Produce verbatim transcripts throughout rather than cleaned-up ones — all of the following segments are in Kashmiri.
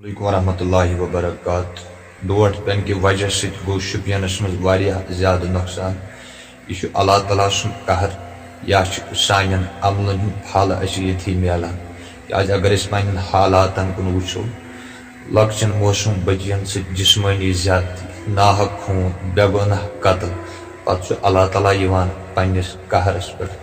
علیکم ورحمۃ اللہ وبرکاتہ۔ ڈوٹھ پٮ۪نہٕ کہِ وجہ سۭتۍ گوٚو شُپینَس منٛز واریاہ زیادٕ نۄقصان۔ یہِ چھُ اللہ تعالیٰ سُنٛد قہر یا چھُ سانٮ۪ن عملن ہُنٛد پھل اَسہِ ییٚتھی میلان؟ کیٛازِ اگر أسۍ پنٛنٮ۪ن حالاتن کُن وٕچھو، لۄکچٮ۪ن معصوٗم بٔچِیَن سۭتۍ جسمٲنی زیادتی، ناحق خوٗن، بے گۄناہ قتل، پتہٕ چھُ اللہ تعالیٰ یِوان پنٛنِس قہرس پٮ۪ٹھ۔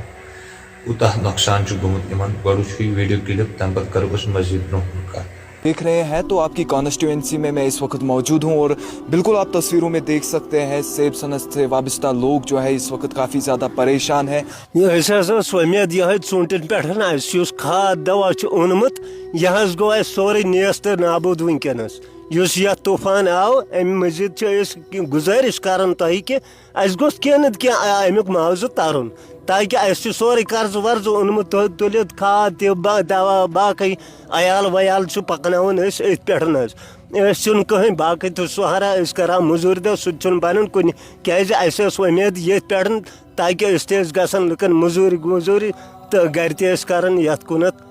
کوٗتاہ نۄقصان چھُ گوٚمُت یِمن۔ گۄڈٕ وٕچھو یہِ ویٖڈیو کلپ، تَمہِ پتہٕ کرو أسۍ مزید برٛونٛہہ کُن کتھ۔ دیکھ رہے ہیں تو آپ کی کانسٹیچوئنسی میں میں اس وقت موجود ہوں اور بالکل آپ تصویروں میں دیکھ سکتے ہیں سیب صنعت سے وابستہ لوگ جو ہے اس وقت کافی زیادہ پریشان ہے۔ أسۍ حظ ٲس وۄمید یِہوٚے ژوٗنٛٹھٮ۪ن پٮ۪ٹھ، اَسہِ یُس کھاد دوا چھُ اوٚنمُت، یہِ حظ گوٚو اَسہِ سورُے نیست نابوٗد وٕنکیٚنَس۔ یُس یَتھ طوٗفان آو، اَمہِ مٔزیٖد چھِ أسۍ گُزٲرِش کَران تۄہہِ کہِ اَسہِ گوٚژھ کینٛہہ نَتہٕ کینٛہہ اَ-، اَمیُک معاوضہٕ تَرُن، تاکہِ اَسہِ چھُ سورُے قرضہٕ ورضہٕ اوٚنمُت تُہ-، تُلِتھ، کھاد تہِ، با-، دوا، باقٕے عیال ویال چھُ پَکناوُن أسۍ أتھۍ پٮ۪ٹھ حظ۔ أسۍ چھِنہٕ کٕہٕنۍ، باقٕے تہٕ سہارا، أسۍ کَران مٔزوٗرۍ دۄہ، سُہ تہِ چھُنہٕ بَنان کُنہِ، کیٛازِ اَسہِ ٲس وۄمید ییٚتھۍ پٮ۪ٹھ، تاکہِ أسۍ تہِ ٲسۍ گژھان لُکَن مٔزوٗرۍ ؤزوٗرۍ تہٕ گَرِ تہِ ٲسۍ کَران یَتھ کُنَتھ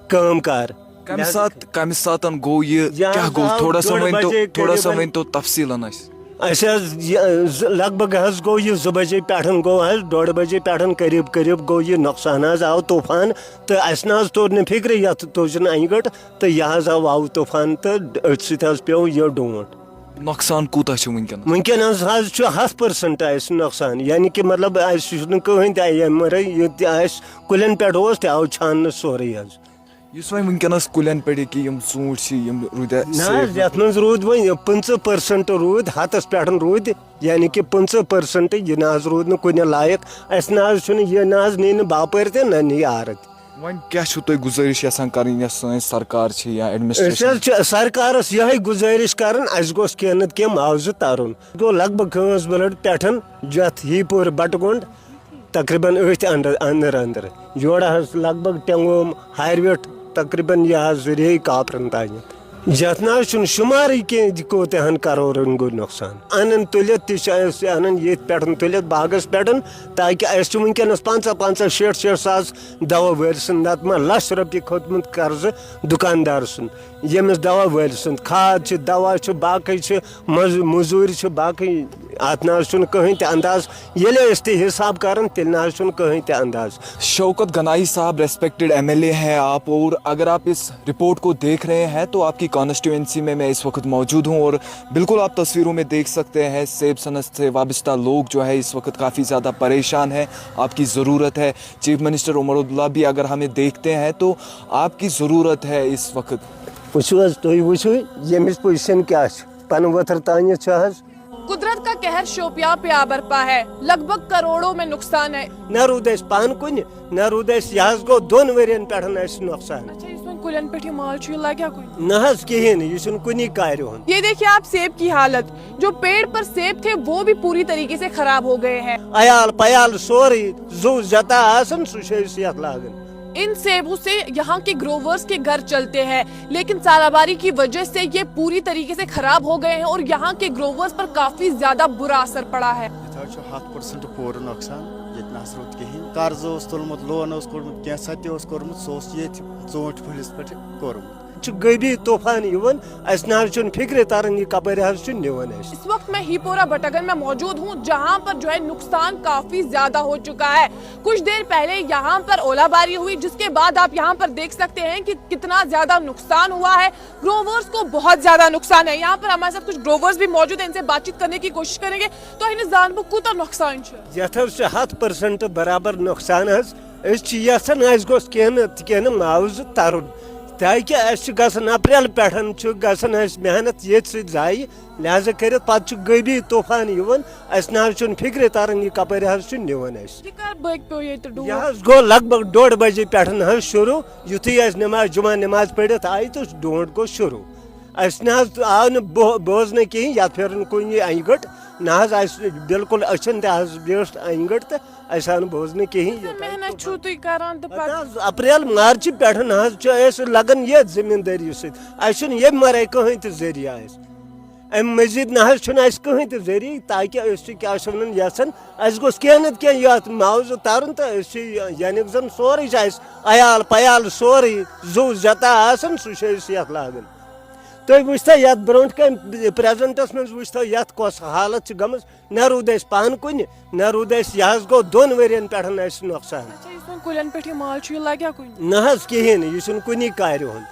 کٲم کار۔ کمہِ لہذا ساتہٕ، کمہِ ساتَن گوٚو یہِ؟ یہِ کیٛاہ حظ گوٚو؟ آو تھوڑا سا ڈوٚڈ ؤنۍ تو، بجے تھوڑا سا قریباً۔ ؤنۍ تو تفصیٖلَن اَسہِ۔ اَسہِ حظ یہِ زٕ، لگ بگ حظ گوٚو یہِ زٕ بجے پٮ۪ٹھ گوٚو حظ، ڈوٚڈ بجے پٮ۪ٹھ قریب قریب گوٚو یہِ نۄقصان حظ آو طوفان، تہٕ اَسہِ نہ حظ توٚر نہٕ فِکرِ یَتھ توٚجُن اَنہِ گٔٹ، تہٕ یہِ حظ آو، آو طوفان تہٕ أتھۍ سۭتۍ حظ پیوٚو یہِ ڈوٗنٛٹھ۔ نۄقصان کوٗتاہ چھُ وٕنکیٚنَس؟ وٕنکیٚنَس حظ چھُ ہَتھ پٔرسَنٛٹ اَسہِ نۄقصان، یعنی کہِ مطلب اَسہِ چھُنہٕ کٕہٕنۍ تہِ، یہِ مَرٲے، یہِ تہِ اَسہِ کُلٮ۪ن پٮ۪ٹھ اوس تہِ آو چھاننہٕ سورُے حظ۔ یُس وۄنۍ وٕنکیٚنَس کُلٮ۪ن پٮ۪ٹھ ییٚکیٛاہ یِم ژوٗنٛٹھۍ چھِ، یِم روٗدۍ نہ حظ، سیب یَتھ منٛز روٗد وۄنۍ پٕنٛژٕہ پٔرسَنٛٹ روٗدۍ، ہَتَس پٮ۪ٹھ روٗدۍ، یعنی کہِ پٕنٛژٕہ پٔرسَنٛٹ، یہِ نہ حظ روٗد نہٕ کُنہِ لایق۔ اَسہِ نہ حظ چھُنہٕ، یہِ نہ حظ نی نہٕ باپٲرۍ تہِ نہ نی آرٕ تہِ۔ وۄنۍ کیٛاہ چھُو تُہۍ گُزٲرِش یَژھان کَرٕنۍ یۄس سٲنۍ سرکار چھِ یا أسۍ ایڈمنسٹریشن؟ حظ چھِ سرکارَس یِہوٚے گُزٲرِش کَران، اَسہِ گوٚژھ کینٛہہ نَتہٕ کینٛہہ معاوضہٕ تَرُن۔ گوٚو لگ بگ کھٲنٛس بٔلٕڑ پٮ۪ٹھ یَتھ ہی پوٗرٕ بَٹہٕ گۄنٛڈ تقریباً أتھۍ اندر، اندر اندر۔ یورٕ حظ لگ بگ ٹٮ۪نٛگوم ہارِ ویٹھ تقریباً یہِ حظ ذٔریعے کاپرن تانٮ۪تھ۔ یتھ نہ حظ چھُنہٕ شُمارٕے کینٛہہ زِ کوٗتاہن کرورن گوٚو نۄقصان۔ انان تُلِتھ تہِ چھِ أسۍ انان ییٚتھۍ پٮ۪ٹھ تُلِتھ باغس پٮ۪ٹھ، تاکہِ اَسہِ چھُ وٕنکیٚنس پنٛژاہ پنٛژاہ شیٹھ شیٹھ ساس دوا وٲلۍ سُنٛد، نتہٕ ما لچھ رۄپیہِ کھوٚتمُت قرضہٕ دُکاندار سُنٛد۔ ییٚمِس دوا وٲلۍ سُنٛد کھاد چھِ، دوا چھُ، باقٕے چھِ، مز-، مٔزوٗرۍ چھِ، باقٕے، اَتھ نہ حظ چھُنہٕ کٕہٕنۍ تہِ انداز۔ ییٚلہِ أسۍ تہِ حساب کران، تیٚلہِ نہ حظ چھُنہٕ کٕہٕنۍ تہِ انداز۔ شوکت گنائی صاحب، ریسپیکٹڈ ایم ایل اے ہیں آپ، اور اگر آپ اس رپورٹ کو دیکھ رہے ہیں تو آپ کی کانسٹیچوئنسی میں میں اس وقت موجود ہوں اور بالکل آپ تصویروں میں دیکھ سکتے ہیں سیب صنعت سے وابستہ لوگ جو ہے اس وقت کافی زیادہ پریشان ہیں، آپ کی ضرورت ہے۔ چیف منسٹر عمر عبداللہ بھی اگر ہمیں دیکھتے ہیں تو آپ کی ضرورت ہے اس وقت۔ وٕچھِو حظ، تُہۍ وٕچھِو ییٚمِچ پوزیشن کیٛاہ چھِ، پنہٕ ؤتھٕر تانٮ۪تھ چھِ حظ۔ قدرت کا قہر شوپیاں پہ آ برپا ہے، لگ بھگ کروڑوں میں نقصان ہے۔ نہ روٗد اَسہِ پَن کُنہِ، نہ روٗد اَسہِ، یہِ حظ گوٚو دۄن ؤرین پٮ۪ٹھ اَسہِ نۄقصان۔ اچھا، یُس وۄنۍ کُلٮ۪ن پٮ۪ٹھ یہِ مال چھُ، یہِ لگیا کُنہِ؟ نہ حظ، کِہیٖنۍ نہٕ، یہِ چھُنہٕ کُنی کارِ ہُنٛد۔ یہ دیکھیے آپ سیب کی حالت، جو پیڑ پر سیب تھے وہ بھی پوری طریقے سے خراب ہو گئے ہیں۔ عیال پیال سورُے زُو زیتا آسان، سُہ چھِ أسۍ یَتھ لاگان۔ ان سیبوں سے یہاں کے گروورز کے گھر چلتے ہیں، لیکن ژالہ باری کی وجہ سے یہ پوری طریقے سے خراب ہو گئے ہیں اور یہاں کے گروورز پر کافی زیادہ برا اثر پڑا ہے۔ ییٚتہِ حظ چھُ ہَتھ پٔرسَنٛٹ پوٗرٕ نۄقصان، ییٚتہِ نہ حظ روٗد کِہیٖنۍ۔ قرضہٕ اوس تُلمُت، لون اوس کوٚڑمُت، کینٛہہ سا تہِ اوس کوٚرمُت، سُہ اوس ییٚتھۍ ژوٗنٛٹھۍ پھٔلِس پٮ۪ٹھ کوٚرمُت۔ چھُ غٲبی طوفان یِوان، اَسہِ نہ حظ چھُنہٕ فِکرِ تَران یہِ کَپٲرۍ حظ چھُ نِوان اَسہِ۔ اس وقت میں ہی پورہ بٹگن میں موجود ہوں، جہاں پر جو ہے نقصان کافی زیادہ ہو چکا ہے۔ کچھ دیر پہلے یہاں پر اولہ باری ہوئی، جس کے بعد آپ یہاں پر دیکھ سکتے ہیں کہ کتنا زیادہ نقصان ہوا ہے۔ گروورز کو بہت زیادہ نقصان ہے۔ یہاں پر ہمارے ساتھ کچھ گروورز بھی موجود ہیں، ان سے بات چیت کرنے کی کوشش کریں گے۔ تو انہیں زان بو کوتا نقصان چھُ؟ یَتھ حظ چھُ ہَتھ پٔرسَنٛٹ برابر نۄقصان حظ۔ أسۍ چھِ یَژھان اَسہِ گوٚژھ کینٛہہ نَتہٕ کینٛہہ نہٕ معاوضہٕ تَرُن، تاکہِ اَسہِ چھُ گژھان اپریل پٮ۪ٹھ چھُ گژھان اَسہِ محنت ییٚتھۍ سۭتۍ ضایع، لہذا کٔرِتھ پَتہٕ چھُ غٲبی طوفان یِوان، اَسہِ نہ حظ چھُنہٕ فِکرِ تَران یہِ کَپٲرۍ حظ چھُ نِوان اَسہِ۔ یہِ کر بٲگۍ پیوٚو ییٚتہِ ڈوٗر؟ یہِ حظ گوٚو لگ بگ ڈوٚڈ بجے پٮ۪ٹھ حظ شروٗع، یُتھُے اَسہِ نٮ۪ماز، جمعہ نٮ۪ماز پٔرِتھ آیہِ تہٕ ڈوٗنٛٹھ گوٚو شروٗع۔ اَسہِ نہ حظ آو نہٕ بو-، بوزنہٕ کِہیٖنۍ، یَتھ پھِرُن کُنہِ اَنہِ گٔٹ، نہ حظ اَسہِ بِلکُل أچھَن تہِ حظ بیوٗٹھ اَنہِ گٔٹ تہٕ اَسہِ آو نہٕ بوزنہٕ کِہیٖنۍ۔ یوٗتاہ محنت چھُو تُہۍ کران تہٕ پَتہٕ پَتہٕ؟ حظ اپریل مارچہِ پٮ۪ٹھ نہ حظ چھُ اَسہِ لَگان یَتھ زٔمیٖندٲری سۭتۍ، اَسہِ چھُنہٕ ییٚمہِ وَرٲے کٕہٕنۍ تہِ ذٔریعہٕ اَسہِ۔ اَمہِ مٔزیٖد نہ حظ چھُنہٕ اَسہِ کٕہٕنۍ تہِ ذٔریعہٕ، تاکہِ أسۍ چھِ کیٛاہ چھِ وَنان یَژھان، اَسہِ گوٚژھ کینٛہہ نَتہٕ کینٛہہ یَتھ معاوضہٕ تَرُن تہٕ أسۍ چھِ یہِ-، یعنی زَن سورُے چھُ اَسہِ عیال پَیال سورُے زُو زَتا آسان، سُہ چھِ أسۍ یَتھ لاگان۔ تُہۍ وٕچھتو یَتھ برونٛٹھ کَنہِ پریزنٹس منٛز، وٕچھتو یَتھ کۄس حالت چھِ گٔمٕژ۔ نہ روٗد اَسہِ پانہٕ کُنہِ، نہ روٗد اَسہِ، یہِ حظ گوٚو دۄن ؤرین پٮ۪ٹھ اَسہِ نۄقصان۔ اچھا، یُس وۄنۍ کُلٮ۪ن پٮ۪ٹھ یہِ ماز چھُ، یہِ لگیٛا کُنہِ؟ نہ حظ، کِہیٖنۍ نہٕ، یہِ چھُنہٕ کُنی کارِ ہُنٛد۔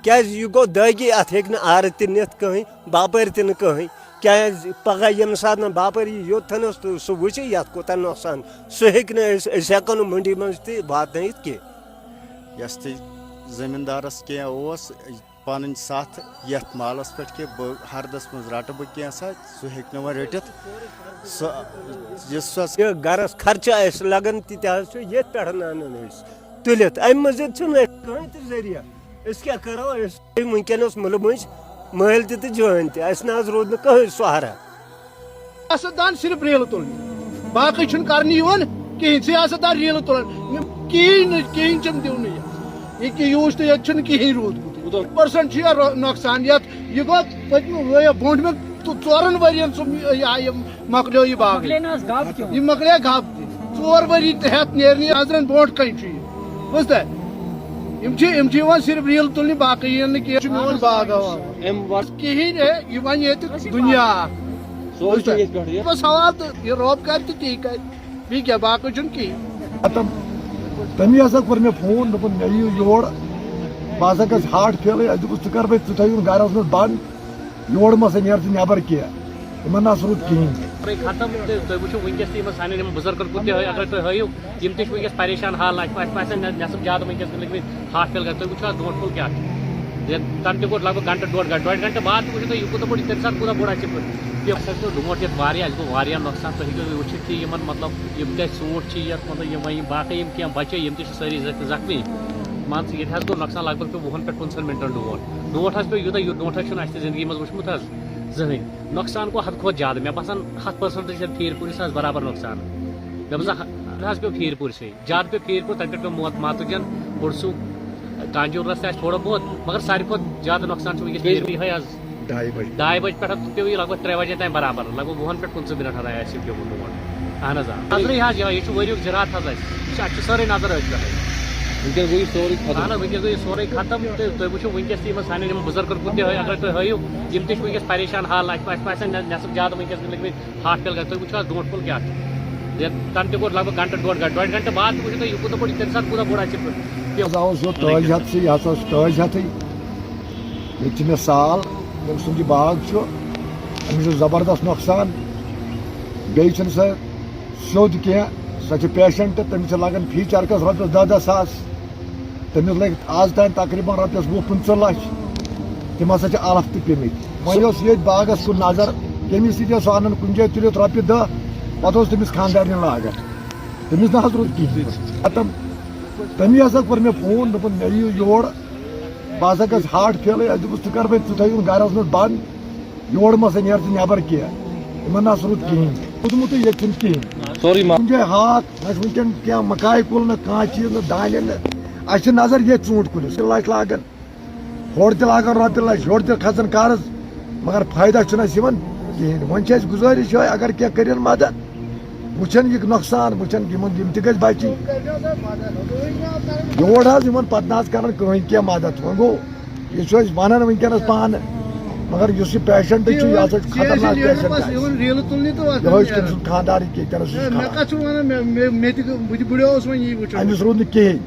کیٛازِ یہِ گوٚو دٲگی، اَتھ ہیٚکہِ نہٕ آرٕ تہِ نِتھ کٕہٕنۍ، باپٲرۍ تہِ نہٕ کٕہٕنۍ۔ کیٛازِ پگاہ ییٚمہِ ساتہٕ نہٕ باپٲرۍ یہِ یوٚت تھَنَس تہٕ سُہ وٕچھِ یَتھ کوٗتاہ نۄقصان، سُہ ہیٚکہِ نہٕ أسۍ، أسۍ ہٮ۪کو نہٕ مٔنڈی منٛز تہِ واتنٲیِتھ کینٛہہ۔ یۄس تہِ زٔمیٖندارَس کینٛہہ اوس، پَنٕنۍ سَتھ یَتھ مالَس پٮ۪ٹھ کہِ بہٕ ہَردَس منٛز رَٹہٕ بہٕ کینٛژھا، سُہ ہیٚکہِ نہٕ وۄنۍ رٔٹِتھ۔ سُہ، یُس سۄ یہِ گَرَس خرچہٕ اَسہِ لَگان، تہِ تہِ حظ چھُ ییٚتھۍ پٮ۪ٹھ اَنان أسۍ تُلِتھ۔ اَمہِ مٔزیٖد چھُنہٕ اَسہِ کٕہٕنۍ تہِ ذٔریعہٕ۔ أسۍ کیٛاہ کَرو؟ أسۍ چھِ وٕنکیٚنَس مُلہٕ مٔنٛزۍ مٲلۍ تہِ تہٕ جٲنۍ تہِ۔ اَسہِ نہ حظ روٗد نہٕ کٕہٕنۍ سہارا۔ سیاستدان صرف ریلہٕ تُلنہِ، باقٕے چھُنہٕ کرنہٕ یِوان کِہیٖنۍ۔ سیاستدان ریلہٕ تُلان، یِم کِہیٖنۍ نہٕ، کِہیٖنۍ چھِنہٕ دِونٕے یَتھ۔ یہِ کہِ یوٗج تہٕ ییٚتہِ چھُنہٕ کِہیٖنۍ روٗدمُت۔ کوٗتاہ؟ پٔرسنٹ چھُ یہِ رو-، نۄقصان یَتھ۔ یہِ گوٚو پٔتمہِ ؤ-، برونٛٹھمٮ۪ن ژو-، ژورَن ؤرِیَن سُہ یہِ، یہِ، یہِ مۄکلیو یہِ باغ۔ مۄکلے نہٕ حظ گب کیوٚم؟ یہِ مۄکلے گب۔ ژور ؤری تہِ ہٮ۪تھ نیرنہِ نظرَن برونٛٹھ کَنہِ چھُ یہِ۔ بوٗزتھا؟ یِم چھِ، یِم چھِ یِوان صرف ریل تُلنہِ، باقٕے یِن نہٕ کینٛہہ۔ چھُ میون باغ ہاوان۔ اَمہِ وَ- کِہیٖنۍ ہے، یہِ وَنہِ ییٚتہِ دُنیا۔ سورُے چھُ ییٚتہِ پٮ۪ٹھ یہِ۔ بس حوالہٕ تہٕ یہِ رۄب کَرِ تہٕ تی کَرِ۔ بیٚیہِ کیٛاہ، باقٕے چھُنہٕ کِہیٖنۍ۔ ختم۔ تٔمی ہسا کوٚر مےٚ فون، دوٚپُن، مےٚ یِیِو یور، بہٕ ہسا گژھٕ ہارٹ فیلٕے۔ اَسہِ دوٚپُس، ژٕ کر وۄنۍ، ژٕ تھٲیِو گرس منٛز بنٛد، یور مہ سا نیر ژٕ نٮ۪بر کینٛہہ۔ یِمن نہ سا روٗد کِہیٖنۍ۔ سورُے ختم تہٕ تُہۍ وٕچھِو وٕنکیٚس تہِ یِمن سانٮ۪ن یِمن بُزرگن کُن تہِ ہٲیِو، اگر تُہۍ ہٲیِو، یِم تہِ چھِ وٕنکیٚس پریشان حال، اَسہِ، اَسہِ باسان نٮ۪-، نٮ۪صٕف زیادٕ وٕنکیٚس لٔگۍ مٕتۍ ہارٹ فیل گژھِ۔ تُہۍ وٕچھِو اَتھ ڈونٛٹھ کھوٚل کیٛاہ چھُ۔ یہِ، تَنہٕ تہِ گوٚو لگ بگ گھنٹہٕ، ڈۄڈ گھنٹہٕ، ڈۄڈِ گھنٹہٕ بعد تہِ وٕچھِو تُہۍ، یہِ کوٗتاہ بوٚڑ، یہِ تَمہِ ساتہٕ کوٗتاہ بوٚڑ آسہِ یہِ۔ یہِ ہسا چھُ ڈونٛٹھ یَتھ واریاہ، اَسہِ گوٚو واریاہ نۄقصان۔ تُہۍ ہیٚکِو وٕچھِتھ کہِ یِمَن، مطلب، یِم تہِ اَسہِ ژوٗنٛٹھۍ چھِ یَتھ، مطلب، یِم وۄنۍ یِم باقٕے یِم کینٛہہ بَچے، یِم تہِ چھِ سٲری زخ-، زخمی۔ مان ژٕ، ییٚتہِ حظ گوٚو نۄقصان لگ بگ پیوٚو وُہَن پٮ۪ٹھ پٕنٛژٕہَن مِنٹَن ڈونٛٹھ۔ ڈونٛٹھ حظ پیوٚو یوٗتاہ، یُتھ ڈونٛٹھ حظ چھُنہٕ اَسہِ تہِ زِندگی منٛز وٕچھمُت حظ زٕہٕنۍ۔ نۄقصان گوٚو حد کھۄتہٕ زیادٕ، مےٚ باسان ہَتھ پٔرسَنٛٹ چھِ پھیٖرِ پوٗرِس حظ برابر نۄقصان۔ مےٚ باسان، حظ پیوٚو پھیٖرِ پوٗرسٕے۔ زیادٕ پیوٚو پھیٖرِ پوٗر، تَتہِ پٮ۪ٹھ پیوٚو موت ماتُجَن، پُرسوٗ، کانجوٗرَس تہِ آسہِ تھوڑا بہت، مگر ساروی کھۄتہٕ زیادٕ نۄقصان چھُ وٕنکیٚس پھیٖرِ یِہوٚے حظ۔ ڈاے بجے۔ ڈاے بجہِ پٮ۪ٹھ پیوٚو یہِ لگ بگ ترٛےٚ بجے تام برابر، لگ بگ وُہَن پٮ۪ٹھ پٕنٛژٕہ مِنٹ حظ آیہِ اَسہِ یہِ پیوٚمُت اور۔ اہن حظ، آ۔ نظرٕے حظ یِہوٚے، یہِ چھُ ؤریُک زِراعت حظ اَسہِ۔ یہِ چھُ، اَسہِ چھُ سٲرٕے نظر أتھۍ پٮ۪ٹھٕے۔ وٕنکیٚس گوٚو یہِ سورُے ختم۔ اہن حظ، وٕنکیٚس گوٚو یہِ سورُے ختم تہٕ تُہۍ وٕچھِو وٕنکیٚس تہِ یِمَن سانٮ۪ن یِمَن بُزرگَن کُن تہِ ہٲیِو، اگر تُہۍ ہٲیِو، یِم تہِ چھِ وٕنکیٚس پریشان حال، اَسہِ، اَسہِ باسان نٮ۪-، نٮ۪صٕف زیادٕ وٕنکیٚس لٔگۍ مٕتۍ ہارٹ فیل گژھِ۔ تُہۍ وٕچھِو حظ ڈونٛٹھ پھوٚل کیٛاہ چھُ۔ یہِ تَنہٕ تہِ گوٚو لگ بگ گھنٹہٕ، ڈۄڈ گھنٹہٕ، ڈۄڈِ گھنٹہٕ بعد تہِ وٕچھِو تُہۍ، یہِ کوٗتاہ بوٚڑ، یہِ تَمہِ ساتہٕ کوٗتاہ بوٚڑ آسہِ یہِ پیوٚمُت۔ حظ آوُس یوٚت تٲج ہٮ۪تھ، سُہ یہِ ہسا چھُ تٲج ہٮ۪تھٕے۔ ییٚتہِ چھِ مےٚ سال، ییٚمہِ سُنٛد یہِ باغ چھُ، أمِس چھُ زبردست نۄقصان۔ بیٚیہِ چھُنہٕ سۄ سیوٚد کینٛہہ، سۄ چھِ پیشنٹ، تٔمِس چھِ لگان فی چرکس رۄپیَس دَہ دَہ ساس۔ تٔمِس لٔگۍ آز تام تقریباً رۄپیَس وُہ پٕنٛژٕہ لَچھ۔ تِم ہسا چھِ الف تہِ پیٚمٕتۍ۔ وۄنۍ اوس ییٚتہِ باغس کُن نظر، کٔمِس سۭتۍ اوس سُہ اَنان کُنہِ جایہِ تُلِتھ رۄپیہِ دَہ، پتہٕ اوس تٔمِس خانٛدارنہِ لاگان۔ تٔمِس نہ حظ روٗد کِہیٖنۍ۔ ختم۔ تٔمی ہسا کوٚر مےٚ فون، دوٚپُن، مےٚ یِیِو یور، بہٕ ہسا گژھٕ ہارٹ فیلٕے۔ اَسہِ دوٚپُس، ژٕ کر وۄنۍ، ژٕ تھٲیِوُن گرس منٛز بنٛد، یور مہ سا نیر ژٕ نٮ۪بر کینٛہہ۔ یِمن نہ سا روٗد کِہیٖنۍ۔ روٗدمُتٕے ییٚتہِ چھُنہٕ کِہیٖنۍ۔ سورُے ما- کُنہِ جایہِ ہاکھ، نہ چھُ وٕنکیٚن کینٛہہ مکایہِ کُل، نہ کانٛہہ چیٖز، نہ دانہِ، نہ۔ اَسہِ چھِ نظر ییٚتھۍ ژوٗنٛٹھۍ کُلِس۔ لَچھ لاگان، ہورٕ تہِ لاگان رۄپیہِ لَچھ، یورٕ تہِ کھسان قرض، مگر فٲیدٕ چھُنہٕ اَسہِ یِوان کِہیٖنۍ۔ وۄنۍ چھِ اَسہِ گُزٲرِش یِہوٚے، اگر کینٛہہ کٔرِن مدد، وٕچھن یہِ نۄقصان، وٕچھن یِمن، یِم تہِ گٔژھۍ بچِنۍ۔ یور حظ یِمن پتہٕ نہ حظ کران کٕہٕنۍ کینٛہہ مدد۔ وۄنۍ گوٚو، یہِ چھُ أسۍ ونان وٕنکیٚنس پانہٕ، مگر یُس یہِ پیشنٹ چھُ، یہِ ہسا چھُ خطرناک پیشنٹ اَسہِ۔ یِہوٚے چھُ تٔمۍ سُنٛد خانٛدار یہِ کہِ ییٚتٮ۪نس، سُہ چھُ خراب۔ مےٚ کتھ چھُ ونان، مےٚ، مےٚ، مےٚ تہِ، بہٕ تہِ بُڈیووُس وۄنۍ یی وٕچھُن۔ أمِس روٗد نہٕ کِہیٖنۍ۔